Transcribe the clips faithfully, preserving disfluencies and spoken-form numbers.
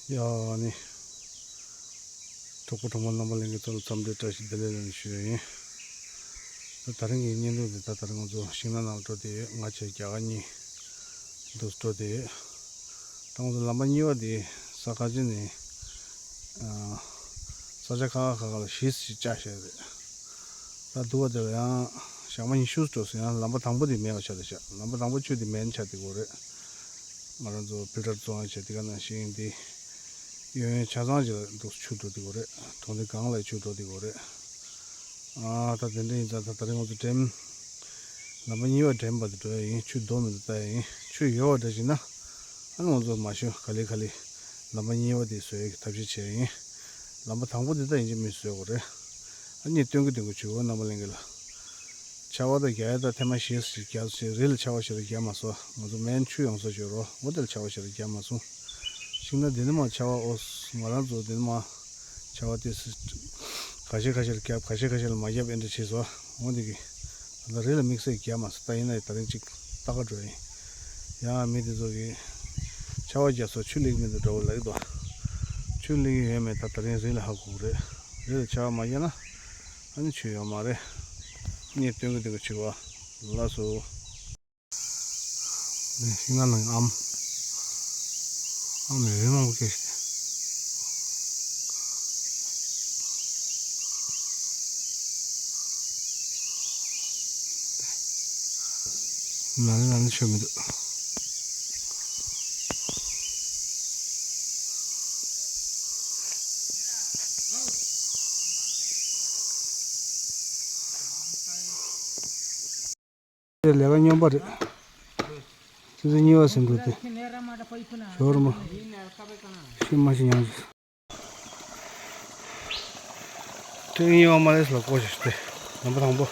ཡ་ནི། གྲོགས་པོ་གྲོགས་མོ་རྣམ་པ་ལྷན་རྒྱས་ཚོ་ལ་འཚམས་འདྲི་བཀྲ་ཤིས་བདེ་ལེགས་ལ་ཞུ་ཡ་ཡིན། ད་དེ་རིང་གི་བརྙན་ཐུང་འདི་ད་དེ་རིང་ང་ཚོ་ཤིང་ནགས་ནང་ལ་འགྲོ་བསྡད་ཡོད། ང་བཅས་རྒྱ་གར་གཉིས་འདུག་འགྲོ་བསྡད་ཡོད། ད་ང་ཚོ་ལམ་པ་གཉིས་པ་འདི་ས་ཁ་ཅིག་ནས་ས་ཆ་ཁག་ཁག་ཁག་ལ་གཞིས་ཤིག་བཅག་བཞག་རེད། ད་འདུག་པ་དེ་ལ་ཡང་ཞག་མ་ཉི་ཤུ་འགྲོ་ཟིན། ཡང་ལམ་པ་དང་པོ་དེ་མེད་པ་ཆགས་བསྡད་ཤག་ལམ་པ་དང་པོ་ཆུ་དེ་མེད་ཆགས་བསྡད་ཡོད་རེད། ང་རང་ཚོ་ཕིལ་ཊར་བཙོང་ཡ་བྱས་དེ་ག་ནང་བཞིན་དེ་གཡས་གཡོན་ཆ་ཚང་ཅིག་ལ་འདུག་ཆུ་འགྲོ་བསྡད་ཡོད་རེད། གྲོང་སྡེ་སྒང་ལ་ཆུ་འགྲོ་བསྡད་ཡོད་རེད། ཨ་ད་དེ་འདྲ་ཡིན་ཙང་ད་ད་རེས་ང་ཚོ་འགྲེམས། ལམ་པ་གཉིས་པ་འགྲེམས་པ་དེ་འགྲོ་ཡ་ཡིན། ཆུ་འདུག་མི་འདུག་ལྟ་ཡ་ཡིན། ཆུ་ཡོད་པ་འདྲ་བྱས་ན་ཨ་ནི་ང་ཚོ་མ་ཤོད་ག་ལེ་ག་ལེ་ལམ་པ་གཉིས་པ་དེ་བཟོ་ཡ་གི་ཐབས་ཤེས་བྱས་ཡིན། ལམ་པ་དང་པོ་དེ་ད་ཡིན་གཅིག་མིན་གཅིག་བཟོ་དགོས་རེད། ཨ་ནི་སྟོན་གི་སྟོན་གི་བྱེད་དགོས། རྣམ་པ་ལྷན་རྒྱས་ལ། ཆར་པ་ད་རྒྱག་ཡ་ད་ཐེངས་མ་ཞེ་ཞིག་རྒྱག་ཞེ་རི་ལ་ཆར་པ་ཞེ་དྲག་རྒྱག་མ་སོང་། ང་ཚོ་སྨན་ཆུ་ཡོང་ས་ཞོར་རོ་འོ་དེ་ལ་ཆར་པ་ཞེ་དྲག་རྒྱག་མ་སོང་། ཤིང་ནགས་འདི་ནི་མ་ཆར་པ་ཨོ་ང་རང་ཚོ་འདི་ནི་མ་ཆར་པ་དེ་སི་ཁ་ཤས་ཁ་ཤས་ལ་རྒྱབ་ཁ་ཤས་ཁ་ཤས་ལ་མ་རྒྱབ་ཨེ་འདྲ་བྱས་སོང་། འོ་འདི་གི་ད་ལྟ་རི་ལ་དམིགས་བསལ་རྒྱག་མ་སོང་། ད་ཡིན་ན་ད་རིང་ཅིག་ལྟ་ག་འགྲོ་ཡིན། ཡང་མི་དེ་ཚོ་གི་ཆར་པ་རྒྱག་སོང་ཆུ་ལེགས་མི་འདུག་འགྲོ་བ་ལ་ཡི་དོ། ཆུ་ལེགས་ཡོད་མེད་ད་ད་རིང་རི་ལ་ཧ་གོ་གི་རེད། རི་ལ་ཆར་པ་མ་རྒྱག་ན། ཨ་ནི་ཆུ་ཡོད་མ་རེད། ངས་སྟོན་གི་སྟོན་གི་བྱེད་པ། ལགས་སོ། ཤིང་ནགས་ནང་ཨམ། ཨམ་ཡོད་མང་པོ་སྐྱེས་ཤིང་། ནང་ལ་ནང་ལ་ཆུ་མི་འདུག་དེ་ལས་ཀ་སྙོམས་པ་རེད། ཆུ་ཚོད་གཉིས་པ་ཟིན་འགྲོ་དེ། ཞོར་མོ། ཤི་མ་ཤི་ཡང་། ཐེངས་གཉིས་པ་མ་ལེས་ལ་བསྐོར་ཞིག་སྟེ། ལམ་པ་དང་པོ།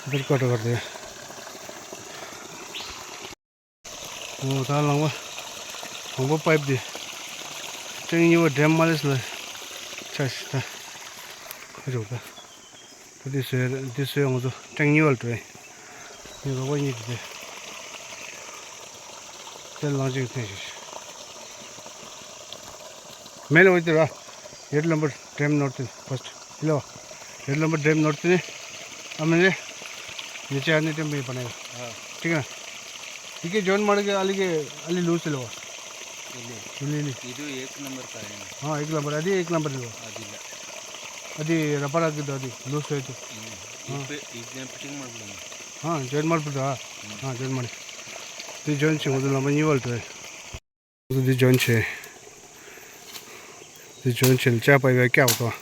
འདིར་བསྐོར་འགྲོ་གར་དེ། འོ་ད་ལམ་པ་དང་པོ་པའིབ་དེ། ཐེངས་གཉིས་པ་འགྲེམས་མ་ལེས་ལ་ཆ་ཞིག་ད། ཁ་ཕྱོགས་ད། ད་འདི་བཟོས་འདི་བཟོས་ང་ཚོ་ཐེངས་གཉིས་པ་ལ་འགྲོ་ཡིན། ངའི་རོགས་པ་གཉིས་ཀྱིས་དེ། དེ་ལངས་ཅིག་ཐེངས་ཤིག་མེ་ལོ་དེ་ར། ཡར་ལམ་པར་འགྲེམས་ནོར་ཏེ་ཕར་སྟ། ཧེ་ལོ། ཡར་ལམ་པར་འགྲེམས་ནོར་ཏེ་ནི། ཨ་མེ་ལེ། ཉེ་ཆར་ནི་འགྲེམས་པའི་པ་ནི། हाँ। ठीक है ना? ठीक है, जॉन मार के अली के, अली लूज ले लो। ले। ले, ले। ये तो एक नंबर का है ना। हाँ, एक नंबर, अभी एक नंबर लो। अभी ला। अभी रबर आके दो, अभी लूज है तो। हम्म। हाँ। इतने, इतने फिटिंग मार बोला ना। हाँ, जॉन मार बोला। हाँ, जॉन मार। ये जॉन से मुझे लंबा नहीं बोलते हैं। འདི་ཇོན་ཆེ། འདི་ཇོན་ཆེ་ལ་ཅག་པ་ཡ་སྐྱག་པ་དང་།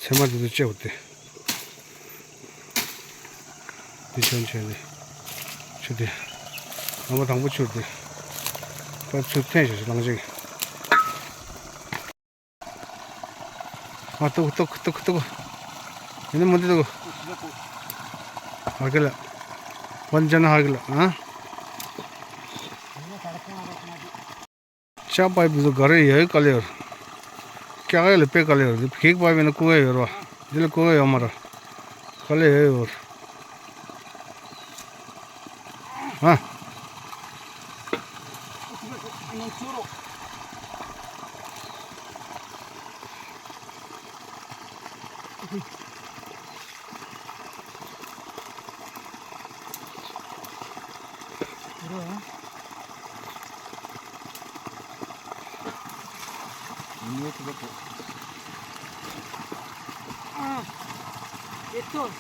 ཚེར་མ་འདི་ཚོ་ལྕེ་བོ་དེ། འདི་ཇོན་ཆེ་ནི། ཆུ་དེ། ལམ་པ་དང་པོ་ཆུ་དེ། པར་ཆུ་འཐེན་ཞིག་ལངས་ཅིག་ཨ་ཏོག་ཏོག་ཏོག་ཏོག་ཡིན་ན་མོ་འདི་ཏོག་ཧ་གི་ལ། ཝན་ཇན་ཧ་གི་ལ་ཨ། ཤ་པའི་བུ་ཚོ་ག་རེ་ཡོད་དཀའ་ལས་ཡོད། སྐྱག་ཡོད་ལ་དཔེ་དཀའ་ལས་ཡོད། གེག་པའི་བུ་ན་ཀུ་ཝེ་ཡོད་རོ། འདི་ལ་ཀུ་ཝེ་ཡོད་མ་ར། དཀའ་ལས་ཡོད་ཡོད། ཨ།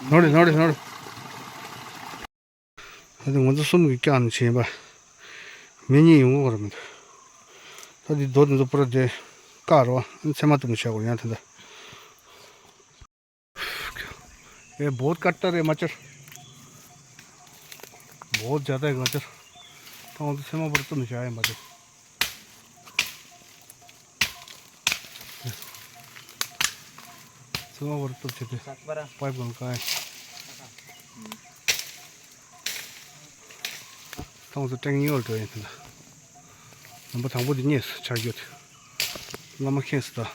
ནོར་རེད་ནོར་རེད་ནོར་རེད། ད་དེ་ང་ཚོ་གསུམ་གྱིས་བཀྱག་ནས་བྱས་པ། མི་གཉིས་ཡོང་གི་རེད་མི་འདུག་ད་དེ་རྡོ་དེ་ཚོ་པུ་ར་དེ་བཀག་རོགས། ཚེར་མ་གཏུབ་ནས་བྱ་དགོས་ཡང་དེ་འདྲ། ये बहुत कट्टर है मच्छर। बहुत ज़्यादा है मच्छर। तो हम तो सेमा पर तो नहीं आए मच्छर। सेमा पर तो चेते। पाइप कौन का है? ཐང་དུ་ཀྲེང་ཡོལ་འགྲོ་ཡིན་ད། ལམ་པ་དང་པོ་འདི་རྙེད་སོང་ཆ་རྒྱུད། བླ་མ་མཁྱེན་སོང་ད།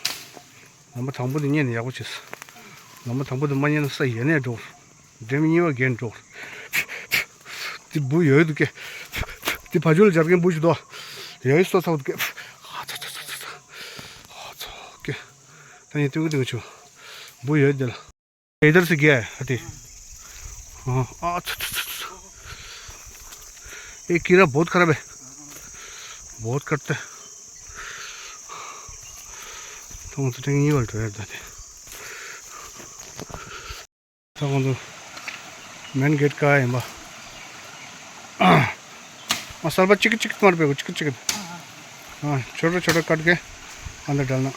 ལམ་པ་དང་པོ་འདི་རྙེད་ནས་ཡག་པོ་བྱས་སོང་། ལམ་པ་དང་པོ་འདི་མ་རྙེད་ན་ས་ཡལ་ནས་འགྲོ། འགྲེམས་གཉིས་པ་རྒན་འགྲོ། འདི་འབུ་ཡོད་འདུག་གས། འདི་བ་ཇུ་ལ་སྦྱར་མཁན་འབུ་ཞིག་འདུག་ཡོད་སོ་ཚ་བོ་འདུག་གས། ད་ཡིན་ཏུ་ཀུ་ཏུ་ཆུ། འབུ་ཡོད་དེ་ལ། इधर से गया है हाथी। हाँ, आ, छु, छु, छु, छु। ये कीड़ा बहुत खराब है। बहुत कटता है। तो तो टेंग ये वाला तो यार दादे। ད་ཁོང་ཚོ་མེན་གེ་ཊི་ཀ་ཡིན་པ། ཨ་གསར་པ་གཅིག་གཅིག་མར་པས་གཅིག་གཅིག་ཨ་छोटा छोटा काट के अंदर डालना।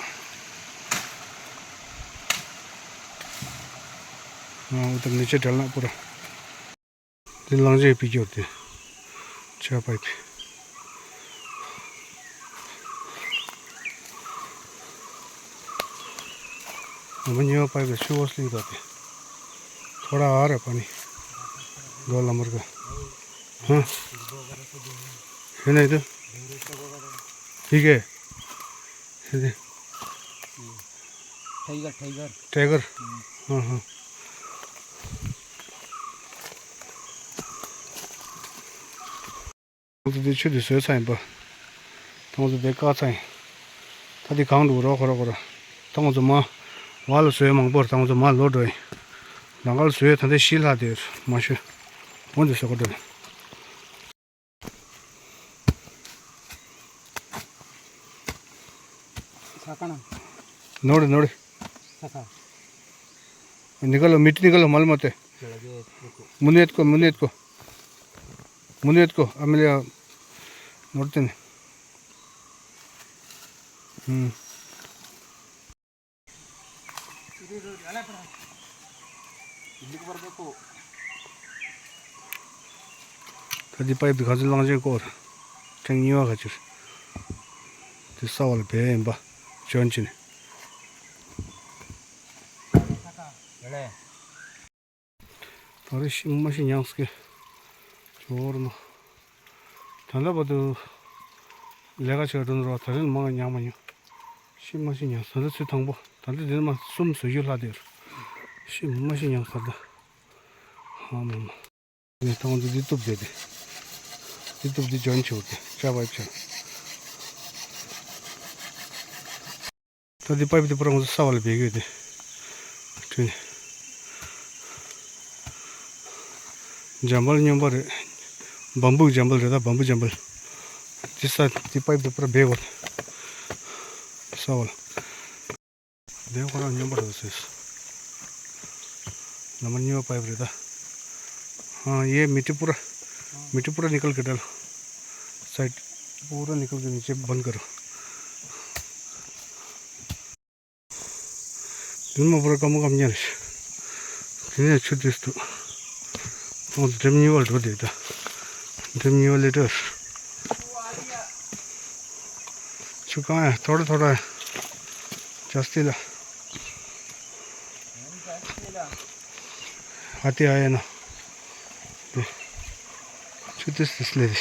हाँ, उधर नीचे डालना पूरा। དེ་གླང་ཆེན་ཕི་གྱོར་དེ། ཆ་པའི་ཕི། हम नहीं हो पाएगा, छू असली बात है। थोड़ा आ रहा पानी। दो नंबर का। हाँ। है ना इधर? ठीक है। है ना? Tiger, tiger. टाइगर। हाँ, हाँ। ཁོང་ཚོ་དེ་ཆུ་དེ་བཟོས་ཚར་ཡིན་པ། ཁོང་ཚོ་དེ་བཀག་ཚར་ཡིན། ད་དེ་གང་འདུག་རོགས་ཁོ་རོགས་ཁོ་རོགས། ཁོང་ཚོ་མ། བ་ལ་བཟོས་མང་པོ་རེད། ཁོང་ཚོ་མ་ལོ་འགྲོ་ཡིན། ནང་ཁ་ལ་བཟོས་ད་ལྟ་བཞི་ལྷག་དེ་མ་ཤོད། འོན་ཏེ་བཟོ་ག་འགྲོ་ཡིན། नोड़े, नोड़े। निकालो, मिट्टी निकालो, मालूम होते। मुनेत को, मुनेत को। मुनेत को, अमलिया, नोड़ते ने। हम्म। ད་འདི་པའིབ་འདི་ག་ཚོད་བླངས་ཅན་སྐོར། ཐེངས་གཉིས་པ་ག་ཅིར། དེ་ས་བ་ལ་བས་ཡིན་པ། འཇོན་ཅིན། ད་རེས་ཤི་མ་ཤི་མྱངས་སྐད། ཇོ་བོར་མ། ད་ལྟ་བར་དུ་ལས་ཀ་བྱས་འགྲོ་ནི་རོགས་ད་རེས་མང་ཉག་མ་ཉོ། ཤི་མ་ཤི་མྱངས་ད་ལྟ་ཚུལ་དང་པོ་ད་ལྟ་འདི་ནས་མ་གསུམ་བཟོ་རྒྱུ་ལྷག་དེར། ཤི་མ་ཤི་མྱངས་ད་ལྟ། ཧ་མ་མ། ངས་ཐང་འདི་འདི་གཏུབ་བསྡད་དེ། འདི་གཏུབ་འདི་འཇོན་ཆེ་བ་དེ་ཅ་བ་ཅ། ད་འདི་པའིབ་འདི་པུ་ར་ང་ཚོ་ས་བ་ལ་བེད་གི་ཡོད་དེ། ཁྲིན། འཇམ་པལ་སྨྱོན་པ་རེད། བམ་བུ་འཇམ་པལ་རེད་ད་བམ་བུ་འཇམ་པལ། འདི་ས་འདི་པའིབ་འདི་པུ་ར་བེད་གོ། ས་བ་ལ། འདི་ཁོ་རང་སྨྱོན་པ་རེད་ཟེར། ནམ་བར་གཉིས་པ་པའིབ་རེད་ད། हाँ, ये मिट्टी पूरा, मिट्टी पूरा निकल के डाल। साइड पूरा निकल के नीचे बंद करो। དེ་མ་པུ་ར་ཀ་མོ་ཀ་མཉམ་རེད། དེ་ནས་ཆུ་དུས་དུ། ཁོང་ཚོ་འགྲེམ་གཉིས་པར་འགྲོ་བསྡད་ད། འགྲེམ་གཉིས་པ་ལས་སྤྲོས། ཆུ་གང་ཡང་ཐོ་རེ་ཐོ་རེ། ཇ་སྟི་ལ། ཨ་ཏི་ཨ་ཡ་ན། ཆུ་ཏིས་ཏིས་ལེ་རེད།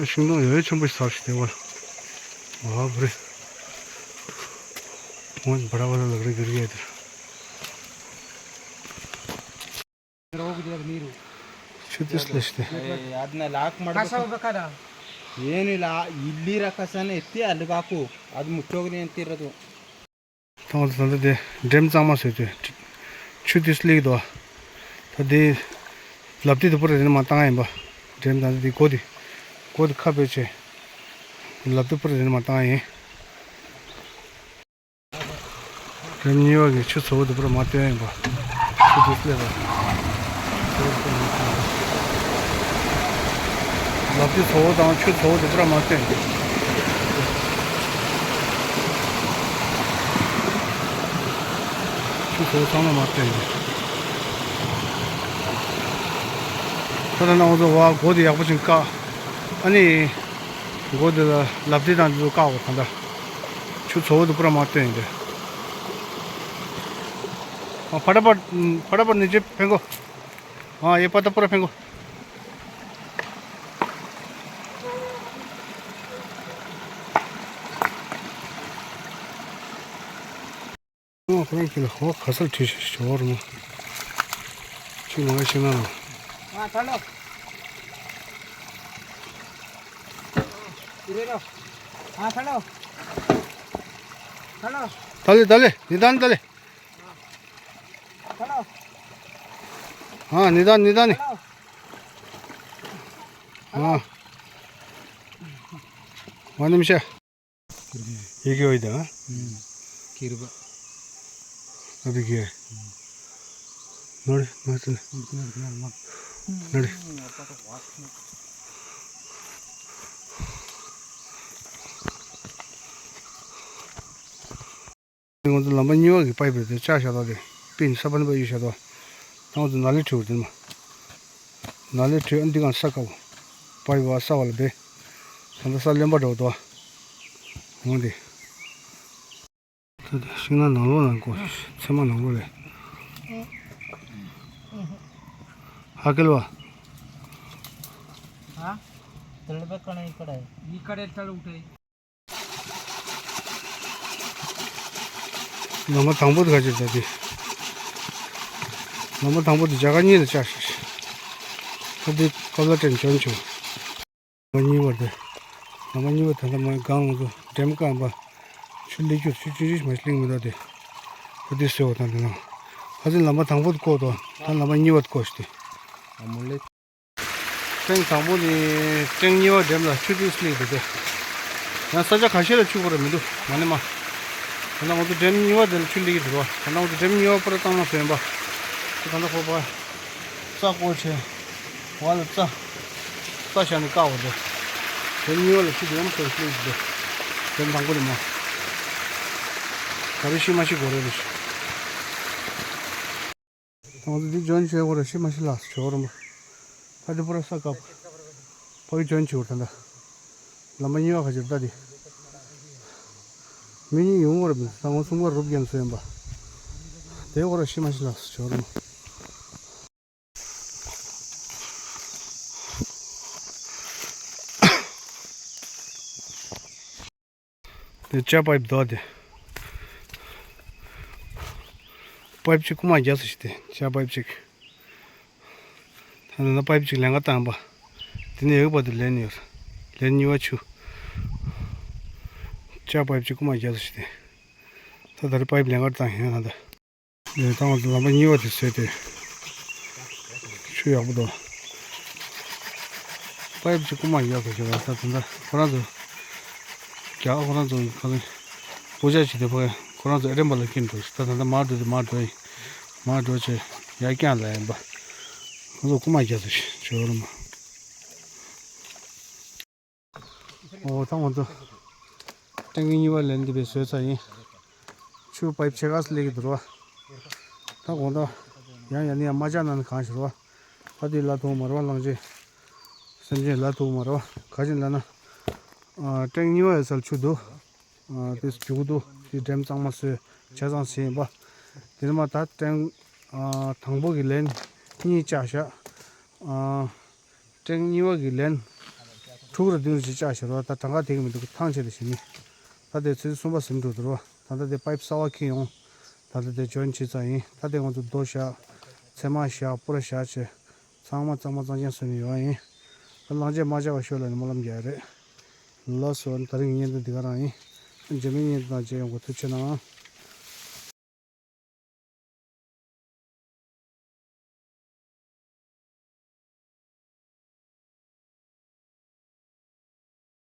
ཤིང་སྡོང་ཡོད་ཆེན་པོ་ཞིག་ཟར་ཞིག་དེ་བར། ཨ་བུ་རེ། ཁོང་བར་བ་ལ་ལག་རེ་གིར་གེ་དེར། ཆུ་ཏིས་ལེ་ཞིག་དེ། ཡེ་ནི་ལ་ཡི་ལི་ར་ཁ་ས་ནི་ཏི་ཨ་ལི་ག་ཀུ་ཨ་དུ་མུ་ཅོག་ནི་ཏི་ར་དུ། ད་ང་ཚོ་ད་ལྟ་དེ་འགྲེམས་གཙང་མ་བཟོས་ཏེ་ཆུ་དེ་སླེབས་འདུག་ད་དེ་ལབ་དེ་དུ་པུར་དེ་ནས་མ་བཏང་ཡིན་པ། འགྲེམས་ད་ལྟ་དེ་སྒོ་དེ་སྒོ་དེ་ཁ་ཕྱེ་བྱས་ལབ་དེ་པུར་དེ་ནས་མ་བཏང་ཡིན། འགྲེམས་གཉིས་པ་གི་ཆུ་ཚ་བོ་དུ་པུར་མ་བཏོན་ཡིན་པ། ཆུ་དེ་སླེབས་པ། ལབ་དེ་ཚ་བོ་དང་ཆུ་ཚ་བོ་དུ་པུར་མ་བཏོན། ཆུ་ཚ་བོ་ཚང་མ་མ་བཏོན། ད་ལྟ་ན་འོ་ཚོ་བ་སྒོ་དེ་ཡག་པོ་ཞིག་བཀག་ཨ་ནི། སྒོ་དེ་ལ་ལབ་དེ་དང་དེ་ཚོ་བཀག་འོ་ད་ལྟ། ཆུ་ཚ་བོ་དུ་པུར་མ་བཏོན་ཡིན་ཏེ། ཨ་ཕ་ཏ་པ་ཕ་ཏ་པ་ནི་ཅི་ཕེང་གོ། ཨ་ཡེ་པ་ཏ་པུར་ཕེང་གོ། ཨོ་ཁོ་རང་ཁྱེད་ལ་ཧོ་ག་སར་ཁྲིད་ཤོར་མོ། ཁྱེད་མ་ཤེས་ན་ལ། ཨ་ཐ་ལོ། ཨི་རེ་རོ། ཨ་ཐ་ལོ། ཐ་ལོ། ད་ལེ་ད་ལེ་ནི་ད་ནི་ད་ལེ། ཨ་ནི་ད་ནི་ད་ནི། ཨ། ང་ནི་མི་ཤ། ཡི་གེ་འོ་ཡི་ད། ཨ་བི་གེ། ནོར་ནོར་ནོར། ང་ཚོ་ལམ་པ་གཉིས་པ་གི་པའི་པར་དེ་བཅག་བཞག་ད་དེ་པིན་ས་བན་པ་ཡོད་བཞག་ད། ད་ང་ཚོ་ནཱ་ལས་བྲིས་པ་དེ་མ། ནཱ་ལས་བྲིས་ཨ་འདི་གང་ས་ཀ་བོ། པའི་པར་ས་བ་ལ་བེ། ད་ལྟ་ས་ལེན་པ་འགྲོ་དོ། འོང་དེ། ད་དེ་ཤིང་ནགས་ནང་ལོགས་ནང་གོ་ཚེ་མ་ནང་ལོགས་ལས། ཧ་ཀེལ་བ། हाँ? तेरे पे कौन है इकड़े? इकड़े चल उठे। ལམ་པ་དང་པོ་དེ་ག་ཅིག་ད་དེ། ལམ་པ་དང་པོ་དེ་རྒྱ་གར་གཉིས་ལ་བཅར་ཤག་ད་དེ་ཀོ་ལ་ཏྲེན་བྱོན་ཆོག་ལམ་པ་གཉིས་པ་དེ། ལམ་པ་གཉིས་པ་དེ་ད་མ་སྒང་ང་ཚོ་འགྲེམས་ཀ་ཡིན་པ། ཆུ་ལེགས་གྱུར་ཆུ་ཆུ་ཆུ་མ་ལེགས་མི་འདུག་དེ། ད་དེ་སོས་པ་དང་དེ་ན། ཁ་སང་ལམ་པ་དང་པོ་དེ་བཀོག་ཏོ། ད་ལམ་པ་གཉིས་པ་དེ་བཀོག་ཤག་དེ། ཨ་མོ་ལེ། ཐེངས་དང་པོ་ནི་ཐེངས་གཉིས་པ་འགྲེམས་ལ་ཆུ་དེ་སླེབས་འདུག་སྟེ། ཡང་ས་ཆ་ཁ་ཤས་ལ་ཆུ་ཁོ་ར་མི་འདུག་མ་ནི་མ། ད་ལྟ་ང་ཚོ་འགྲེམས་གཉིས་པ་དེ་ལ་ཆུ་སླེབས་ཀྱི་འདུག་བ། ད་ལྟ་ང་ཚོ་འགྲེམས་གཉིས་པ་པུ་ར་གཙང་མ་བཟོས་ཡིན་པ། ད་ལྟ་ཁོ་པ། རྩྭ་བརྐོ་བྱས། བ་ལ་རྩྭ། རྩྭ་བཞག་ནས་བཀག་པ་འདུག་འགྲེམས་གཉིས་པ་ལ་ཆུ་དེ་ཡོང་ཚོད་སླེབས་འདུག་འགྲེམས་དང་པོ་ནི་མ། ད་རེས་ཤི་མ་ཤི་གོ་རེད་རེད། ང་ཚོ་འདི་འཇོན་ཆེ་བོ་ར་ཤི་མ་ཤི་ལ་ཞོ་ར་མ། ད་འདི་པུ་ར་ས་ཀབ། ཕ་གི་འཇོན་ཆེ་བོ་ད་ད། ལམ་པ་གཉིས་པ་ཁ་ཅིག་ད་འདི། མི་གཉིས་ཡོང་བོ་ར་མི་ད་ང་གསུམ་ཀ་རུབ་རྒྱན་སོ་ཡིན་པ། དེ་བོ་ར་ཤི་མ་ཤི་ལ་ཞོ་ར་མ། དེ་ལྕགས་པའིབ་རྡོ་དེ། པའིབ་གཅིག་རྐུ་མ་རྒྱག་ས་ཞིག་དེ་ལྕགས་པའིབ་གཅིག་ད་ནི་པའིབ་གཅིག་ལེན་ག་བཏང་པ། དེ་ནས་ཡོད་པ་དེ་ལེན་ཡོད། ལེན་གཉིས་པ་ཆུ། ལྕགས་པའིབ་གཅིག་རྐུ་མ་རྒྱག་ས་ཞིག་དེ། ད་ད་རེས་པའིབ་ལེན་ག་བཏང་ཡིན་ན་ད། ལས་དང་ལམ་པ་གཉིས་པ་དེ་བཟོས་ཏེ། ཆུ་ཡག་པོ་འདུག་པའིབ་ཅིག་རྐུ་མ་རྒྱག་དགོས་ཀྱི་རེད་ད་དེ་འདྲ་ཁོ་རང་ཚོ། རྒྱག་ཁོ་རང་ཚོ་ག་རེ། སྒོ་ལྕགས་ཅིག་དེ་ཕ་གི་ཁོ་རང་ཚོ་ཨེ་རེམ་པ་ལ་ཁྱེར་འགྲོ་ཞིག་ད་ད་ལྟ་མར་འགྲོ་དེ་མར་འགྲོ་ཡིན། མར་འགྲོ་བྱས་ཡར་བརྐྱངས་ལ་ཡིན་པ། ཁོ་ཚོ་རྐུ་མ་རྒྱག་དགོས་ཞིག་བྱོས་རོགས་མ། ཨོ་ད་ང་ཚོ་ཊེང་ཀི་གཉིས་པ་ལེན་འདི་བའི་བཟོས་ཚར་ཡིན། ཆུ་པའིབ་ཕྱེད་ཀ་སླེབས་ཀྱི་འདུག་ར། ད་དགོང་དག་ཡང་ཡང་ནས་ཡང་མ་བཅག་ན་ནི་གང་ཞིག་ར། ད་དེ་ལ་ཐུག་མ་ར་བ་གླང་ཆེན། སེམས་ཅན་ལ་ཐུག་མ་ར་བ་ག་ཅིག་ལབ་ན། ཨ་ཊེང་གཉིས་པ་ཡོད་ས་ལ་ཆུ་འདུག་ཨ་དེ་རྒྱུག་འདུག་དེ་འགྲེམས་གཙང་མ་བཟོས་ཆ་ཚང་བྱས་ཡིན་པ། དེ་ནས་མ་ད་ཊེང་ཨ་དང་པོ་གི་ལན་གཉིས་བཅག་བཞག་ཨ། ཊེང་གཉིས་པ་གི་ལན། དྲུག་རེ་བདུན་རེ་ཞིག་བཅག་ཤར་བ་ད་གྲངས་ཀ་དེ་གི་མི་འདུག་ཐང་ཆད་དེ་ཞིག་ནི། ད་དེ་ཚོད་གསུམ་པ་ཟིན་འགྲོ་འདུག་རོ། ད་ལྟ་དེ་པའིབ་གསར་བ་འཁྱེར་ཡོང་། ད་ལྟ་དེ་འཇོན་ཆེ་ཙང་ཡིན་ད་དེ་ང་ཚོ་རྡོ་བཞག་ཚེར་མ་བཞག་སྤུ་ར་བཞག་བྱས། ཚང་མ་གཙང་མ་གཙང་རྐྱང་བཟོས་ནས་ཡོང་བ་ཡིན། ད་གླང་ཆེན་མ་བཅག་པ་ཤོད་ལ་ནི་སྨོན་ལམ་རྒྱག་རེད། ལགས་སོ་ད་རིང་གི་བརྙན་ཐུང་འདི་ག་རང་ཡིན། རྗེས་མའི་བརྙན་ཐུང་དང་མཇལ་ཡོང་གི་ཐུགས་རྗེ་གནང་།